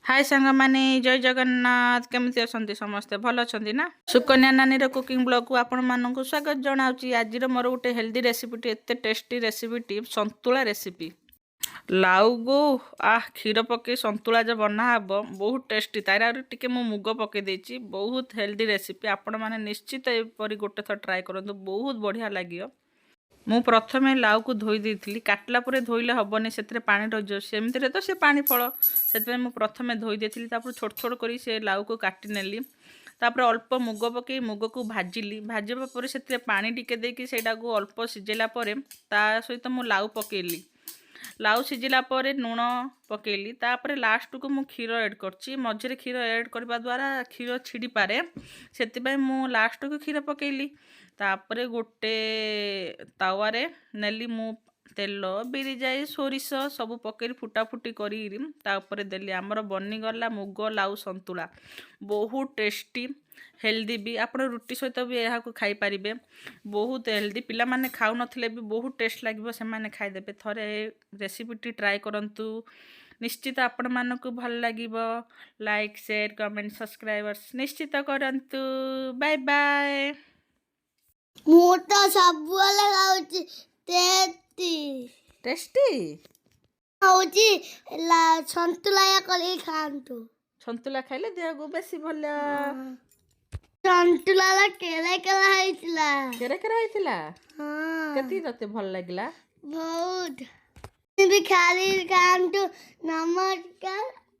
ହାଏ ସାଙ୍ଗମାନେ, ଜୟ ଜଗନ୍ନାଥ। କେମିତି ଅଛନ୍ତି ସମସ୍ତେ? ଭଲ ଅଛନ୍ତି ନା? ସୁକନ୍ୟା ନାନୀର କୁକିଂ ବ୍ଲଗକୁ ଆପଣମାନଙ୍କୁ ସ୍ୱାଗତ ଜଣାଉଛି। ଆଜିର ମୋର ଗୋଟେ ହେଲ୍ଦି ରେସିପିଟି, ଏତେ ଟେଷ୍ଟି ରେସିପିଟି, ସନ୍ତୁଳା ରେସିପି। ଲାଉକୁ କ୍ଷୀର ପକେଇ ସନ୍ତୁଳା ଯେ ବନା ହେବ, ବହୁତ ଟେଷ୍ଟି। ତାର ଆହୁରି ଟିକେ ମୁଁ ମୁଗ ପକେଇ ଦେଇଛି। ବହୁତ ହେଲ୍ଦି ରେସିପି। ଆପଣମାନେ ନିଶ୍ଚିତ ଏପରି ଗୋଟେ ଥର ଟ୍ରାଏ କରନ୍ତୁ, ବହୁତ ବଢ଼ିଆ ଲାଗିବ। ମୁଁ ପ୍ରଥମେ ଲାଉକୁ ଧୋଇ ଦେଇଥିଲି। କାଟିଲା ପରେ ଧୋଇଲେ ହେବନି, ସେଥିରେ ପାଣି ରହିଯିବ। ସେମିତିରେ ତ ସେ ପାଣି ଫଳ, ସେଥିପାଇଁ ମୁଁ ପ୍ରଥମେ ଧୋଇ ଦେଇଥିଲି। ତାପରେ ଛୋଟ ଛୋଟ କରି ସେ ଲାଉକୁ କାଟି ନେଲି। ତାପରେ ଅଳ୍ପ ମୁଗ ପକାଇ ମୁଗକୁ ଭାଜିଲି। ଭାଜିବା ପରେ ସେଥିରେ ପାଣି ଟିକେ ଦେଇକି ସେଇଟାକୁ ଅଳ୍ପ ସିଝେଇଲା ପରେ ତା ସହିତ ମୁଁ ଲାଉ ପକାଇଲି। ଲାଉ ସିଝିଲା ପରେ ଲୁଣ ପକାଇଲି। ତାପରେ ଲାଷ୍ଟକୁ ମୁଁ କ୍ଷୀର ଆଡ଼୍ କରିଛି। ମଝିରେ କ୍ଷୀର ଆଡ଼୍ କରିବା ଦ୍ୱାରା କ୍ଷୀର ଛିଡ଼ିପାରେ, ସେଥିପାଇଁ ମୁଁ ଲାଷ୍ଟକୁ କ୍ଷୀର ପକାଇଲି। ତାପରେ ଗୋଟେ ତାୱାରେ ନେଲି ମୁଁ ତେଲ, ବିରି ଯାଇ, ସୋରିଷ ସବୁ ପକେଇ ଫୁଟା ଫୁଟି କରିକିରି ତା ଉପରେ ଦେଲି। ଆମର ବନିଗଲା ମୁଗ ଲାଉ ସନ୍ତୁଳା। ବହୁତ ଟେଷ୍ଟି, ହେଲ୍ଦି ବି। ଆପଣ ରୁଟି ସହିତ ବି ଏହାକୁ ଖାଇପାରିବେ। ବହୁତ ହେଲ୍ଦି। ପିଲାମାନେ ଖାଉନଥିଲେ ବି ବହୁତ ଟେଷ୍ଟ ଲାଗିବ, ସେମାନେ ଖାଇଦେବେ। ଥରେ ରେସିପିଟି ଟ୍ରାଏ କରନ୍ତୁ, ନିଶ୍ଚିତ ଆପଣମାନଙ୍କୁ ଭଲ ଲାଗିବ। ଲାଇକ୍, ସେୟାର, କମେଣ୍ଟ, ସବସ୍କ୍ରାଇବର୍ସ ନିଶ୍ଚିତ କରନ୍ତୁ। Bye bye. ମୁଁ ତ ସବୁବେଳେ ଖାଉଛି, ଟେଷ୍ଟି। ଟେଷ୍ଟି। ହଉଛି ସନ୍ତୁଳା କରିକି ଖାଆନ୍ତୁ। ସନ୍ତୁଳା ଖାଇଲେ ଦେହକୁ ବେଶୀ ଭଲ। ସନ୍ତୁଳାର କେରେ କେରା ହେଇଥିଲା। କେରେ କେରେ ହେଇଥିଲା? ହଁ। କେତିକି ତତେ ଭଲ ଲାଗିଲା? ବହୁତ। ବି ଖାଲି ଖାଆନ୍ତୁ। ନମସ୍କାର।